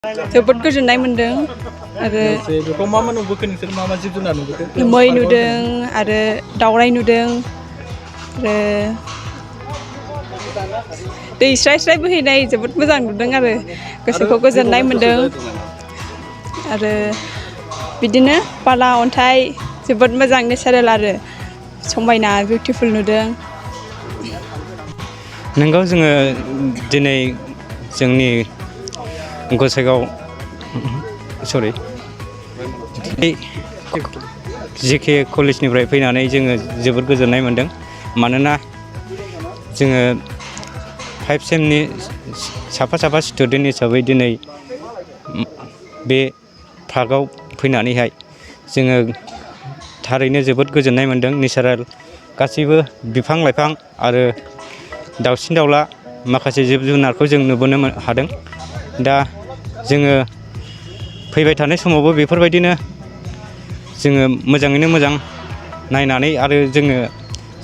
जोबोद गोजोननाय मोनदों आरो बेखौ मा मा नुबोखो नोंसोर मा मा जिब जुनार नुबोखो? मै नुदों आरो दावराइ नुदों आरो दै स्राय स्राय बोहैनाय जोबोद मोजां नुदों आरो गोसोखौ गोजोननाय मोनदों आरो बिदिनो बाला अन्थाइ जोबोद मोजां नेचारेल आरो समायना बिउटिफुल नुदों। नोंगौ जोङो दिनै जोंनि गसाइगाव जिके कलेजनिफ्राय फैनानै जोङो जोबोद गोजोननाय मोनदों मानोना जोङो 5 सेमनि साफा स्टुडेन्ट हिसाबै दिनै बे पार्कआव फैनानैहाय जोङो थारैनो जोबोद गोजोननाय मोनदों। नेचारेल गासैबो बिफां लाइफां आरो दाउसिन दाउला माखासे जिब जुनारखौ जों नुबोनो हादों। दा जोङो फैबाय थानाय समावबो बेफोरबायदिनो जोङो मोजाङैनो मोजां नायनानै आरो जोङो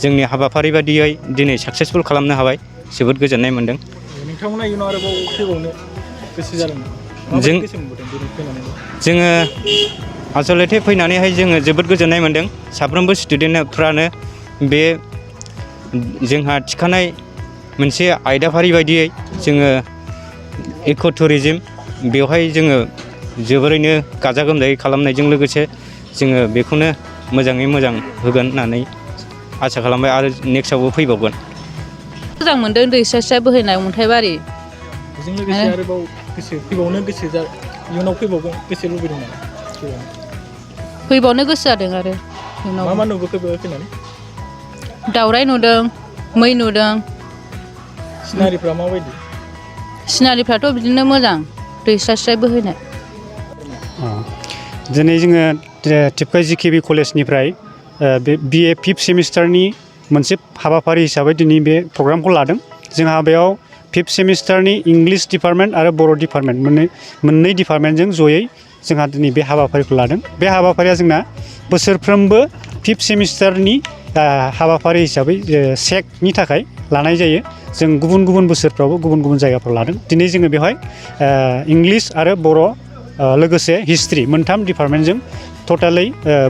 जोंनि हाबाफारि बायदियै दिनै साक्सेसफुल खालामनो हाबाय जोबोद गोजोननाय मोनदों। नोंथांमोना इयुनाव आरोबाव फैबावनो गोसो जादोंमोन? जोङो आसलथे फैनानैहाय जोङो जोबोद गोजोननाय मोनदों। साफ्रोमबो स्टुडेन्टफ्रानो बे जोंहा थिखानाय मोनसे आयदाफारि बायदियै जोङो इक' टुरिजिम बेवहाय जोङो जोबोरैनो गाजा गोमजायै खालामनायजों लोगोसे जोङो बेखौनो मोजाङै मोजां होगोन होननानै आसा खालामबाय आरो नेक्स्टआवबो फैबावगोन। मोजां मोनदों दै स्राय स्राय बोहैनाय अन्थाइबारि। बेजों लोगोसे आरोबाव फैबावनो गोसो इयुनाव फैबावगोन गोसो लुबैदों नामा? फैबावनो गोसो जादों आरो मा मा नुबोखो बेयाव फैनानै? दावराइ नुदों, मै नुदों। सिनारिफ्रा माबायदि? सिनारिफ्राथ' बिदिनो मोजां दै स्राय स्राय बोहैनाय। दिनै जोङो टिपकाइ जिकेबि कलेजनिफ्राय बे BA 5th सेमिस्टारनि मोनसे हाबाफारि हिसाबै दिनै बे प्रग्रामखौ लादों। जोंहा बेयाव 5th सेमिस्टारनि इंलिश डिपार्टमेन्ट आरो बर' डिपार्टमेन्ट मोननै डिपार्टमेन्टजों जयै जोंहा दिनै बे हाबाफारिखौ लादों। बे हाबाफारिया जोंना बोसोरफ्रोमबो 5th सेमिस्टारनि हाबाफारि हिसाबै सेकनि थाखाय लानाय जायो। जों गुबुन गुबुन बोसोरफ्रावबो गुबुन गुबुन जायगाफ्राव लादों। दिनै जोङो बेवहाय इंलिश आरो बर' लोगोसे हिस्ट्रि मोनथाम डिपार्टमेन्टजों टटेलै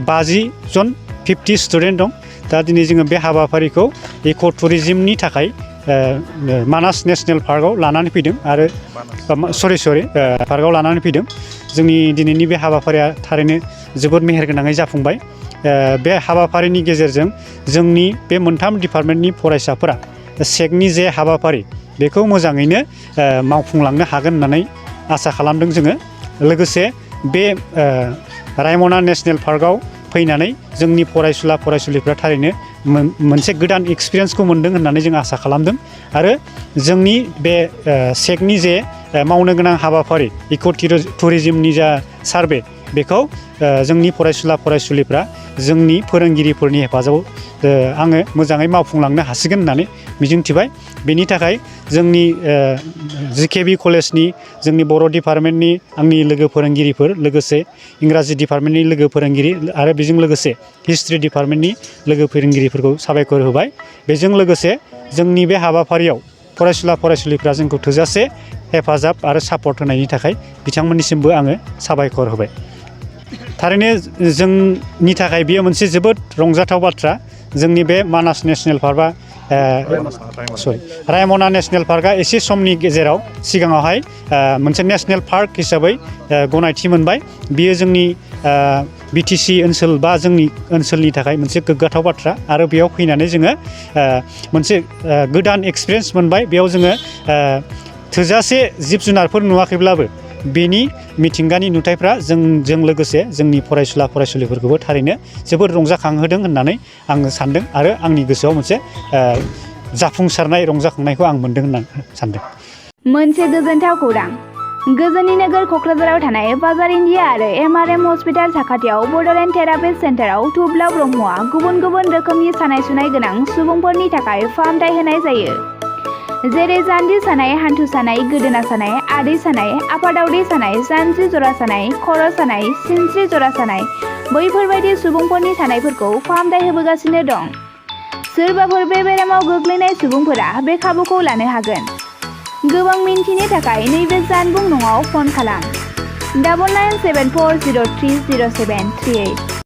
50 जन 50 स्टुडेन्ट दं। दा दिनै जोङो बे हाबाफारिखौ इक' टुरिजिमनि थाखाय मानास नेसनेल पार्कआव लानानै फैदों आरो पार्कआव लानानै फैदों। जोंनि दिनैनि बे हाबाफारिया थारैनो जोबोद मेहेरगोनाङै जाफुंबाय। बे हाबाफारिनि गेजेरजों जोंनि बे मोनथाम डिपार्टमेन्टनि फरायसाफोरा सेकनि जे हाबाफारि बेखौ मोजाङैनो मावफुंलांनो हागोन होननानै आसा खालामदों जोङो। लोगोसे बे रायमना नेसनेल पार्कआव फैनानै जोंनि फरायसुला फरायसुलिफ्रा थारैनो मोनसे गोदान एक्सपिरियेन्सखौ मोनदों होननानै जों आसा खालामदों आरो जोंनि बे सेकनि जे मावनो गोनां हाबाफारि इक' टुरिजिमनि जा सार्भे बेखौ जोंनि फरायसुला फरायसुलिफ्रा जोंनि फोरोंगिरिफोरनि हेफाजाबाव आङो मोजाङै मावफुंलांनो हासिगोन होननानै मिजिंथिबाय। बेनि थाखाय जोंनि जिकेबि कलेजनि जोंनि बर' डिपार्टमेन्टनि आंनि लोगो फोरोंगिरिफोर लोगोसे इंराजि डिपार्टमेन्टनि लोगो फोरोंगिरि आरो बेजों लोगोसे हिस्ट्रि डिपार्टमेन्टनि लोगो फोरोंगिरिफोरखौ साबायखर होबाय। बेजों लोगोसे जोंनि बे हाबाफारियाव फरायसुला फरायसुलिफ्रा जोंखौ थोजासे हेफाजाब आरो सापर्ट होनायनि थाखाय बिथांमोननिसिमबो आङो साबायखर होबाय। थारैनो जोंनि थाखाय बेयो मोनसे जोबोद रंजाथाव बाथ्रा। जोंनि बे मानास नेसनेल पार्कआ रायमना नेसनेल पार्कआ एसे समनि गेजेराव सिगाङावहाय मोनसे नेसनेल पार्क हिसाबै गनायथि मोनबाय। बियो जोंनि BTC ओनसोल बा जोंनि ओनसोलनि थाखाय मोनसे गोग्गाथाव बाथ्रा आरो बेयाव फैनानै जोङो मोनसे गोदान एक्सपिरियेन्स मोनबाय। बेयाव जोङो थोजासे जिब जुनारफोर नुवाखैब्लाबो बेनि मिथिंगानि नुथायफ्रा जोंजों लोगोसे जोंनि फरायसुला फरायसुलिफोरखौबो थारैनो जोबोद रंजाखांहोदों होननानै आङो सानदों आरो आंनि गोसोआव मोनसे जाफुंसारनाय रंजाखांनायखौ आं मोनदों होननानै सानदों। मोनसे गोजोनथाव खौरां। गोजोननि नोगोर क'क्राझाराव थानाय बाजार इन्डिया आरो MRM हस्पिटाल साखाथियाव बड'लेण्ड थेरापि सेन्टाराव थुब्ला ब्रह्मआ गुबुन गुबुन रोखोमनि सानाय सुनाय गोनां सुबुंफोरनि थाखाय फाहामथाय होनाय जायो। जेरै जान्जि सानाय, हान्थु सानाय, गोदोना सानाय, आदै सानाय, आफादावदै सानाय, जानजि जरा सानाय, खर' सानाय, सिनस्रि जरा सानाय बैफोरबायदि सुबुंफोरनि सानायफोरखौ फाहामथाय होबोगासिनो दं। सोरबाफोर बे बेरामाव गोग्लैनाय सुबुंफोरा बे खाबुखौ लानो हागोन। गोबां मिन्थिनो थाखाय नैबे जानबुं नङाव फन खालाम 9974030738